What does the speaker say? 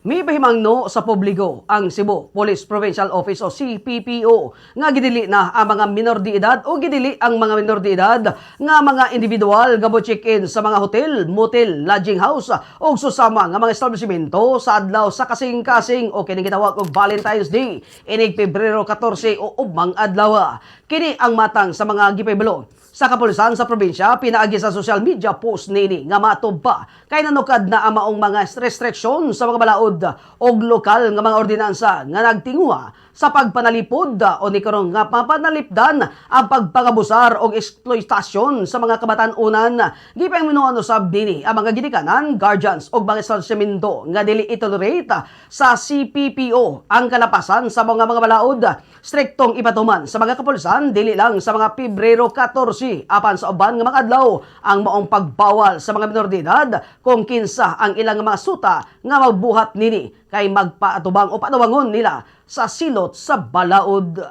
Mipahimangno sa publiko ang Cebu Police Provincial Office o CPPO nga gidili na ang mga minor de edad o gidili ang mga minor de edad nga mga individual nga mo check-in sa mga hotel, motel, lodging house o susama nga mga establishmento sa adlaw sa kasing-kasing o kining gitawag og Valentine's Day inig Pebrero 14 o ubmang adlaw. Kini ang matang sa mga gipahibalo sa kapulisan sa probinsya pinaagi sa social media post nini nga matud pa kay nanukad na ang maong mga restriksyon sa mga balaod og lokal nga mga ordinansa nga nagtinguha sa pagpanalipod o ni karon nga mapanalipdan ang pagpangabusar og eksploitasyon sa mga kabatan-unan. Gipahimangnoan usab dinhi ang mga ginikanan, guardians og mga establishmento nga dili itolerate sa CPPO ang kalapasan sa mga balaod. Striktong ipatuman sa mga kapulisan dili lang sa mga Pebrero 14 apan sa uban nga mga adlaw ang maong pagbawal sa mga minor de edad kung kinsa ang ilang mga suta nga magbuhat nini kay magpaatubang o patubangon nila sa silot sa balaod.